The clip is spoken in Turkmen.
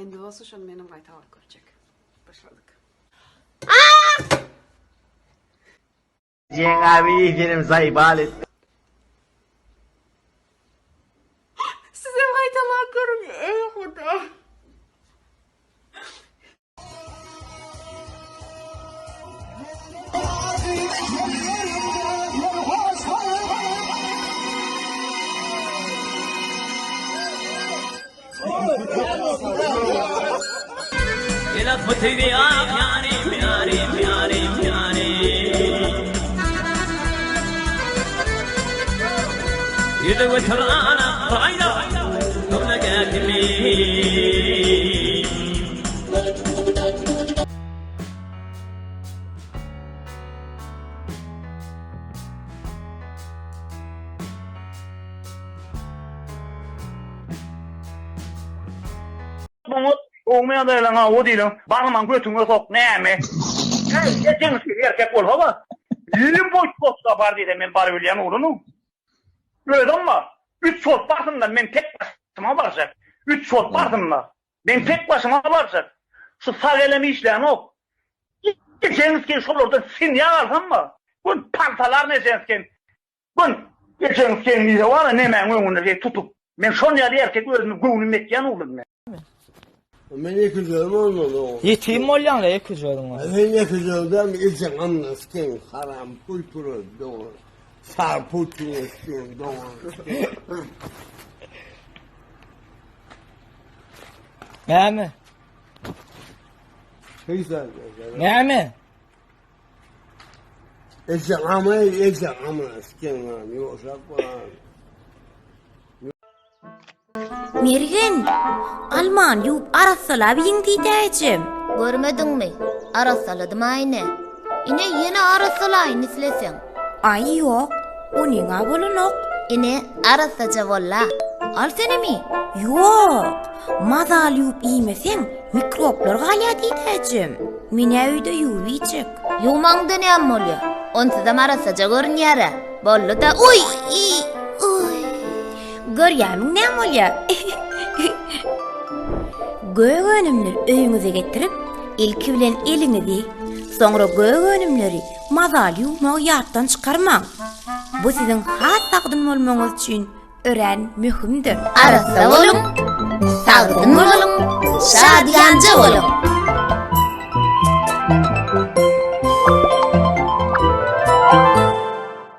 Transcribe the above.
Indi bolsa şony menem gaýtalap görjek. Başladyk. Jeň abi senem zaýbal etdi. Sizem gaýtalap görüň, eý Huda. Muňa gowy ýagdaýlaň hawa diýlen barmaň götüňe sok näme? Häý ejeň siz erkek bolsa bar. Lýuboý poçta bar diýse men barybilýän oglanam. Özem bar. Üç bolup barsynlar men tek başyma barjak. Üç bolup barsynlar. Men tek başyma barjak. Şu sag elem işlänok. Ejeňiz ken şolardan sinýak alsam bar. Gün paltalaryn ejeňiz ken. Gün ejeňiz ken diýse bar nemäň öňünde şeý tutup. Men şon ýaly erkek özümi göwnüm ýetýän oglan men. Men ekizlerim olmaly o. Ýetim bolýaň-da ekizleriň bolsa. Men ekizlerden ejeň amyna sikeýin haram pul pula dogan. Sar putine sikeýin dogan. Näme? Heýsen. Näme? Ejeň amyna ejeň amyna sikeýin lan ýoşak lan. Mergen, almany ýuwup arassalap iýiň diýdä ejem. Görmediňmi? Arassaladym-a ine. Ine ýene arassalaýyn isleseň. Aý ýok, onyň-a bolanok. Ine, arassaja bolla. Al senem iý. Ýok, mazaly ýuwup iýmeseň, mikroblar galýar diýdä ejem. Men-ä öýde ýuwup iýjek. Ýuwmaňda näme bolýar? Onsuzam arassaja görünýär-ä. Boldy-da. Uý! Uý! Görýärmiň näme bolýar? Gök önümleri öýüňize getirip, ilki bilen eliňizi, soňra gök önümleri mazaly ýuwmagy ýatdan çykarmaň. Bu siziň has sagdyn bolmagyňyz üçin örän möhümdir. Arassa boluň, sagdyn boluň, şadyýanja boluň!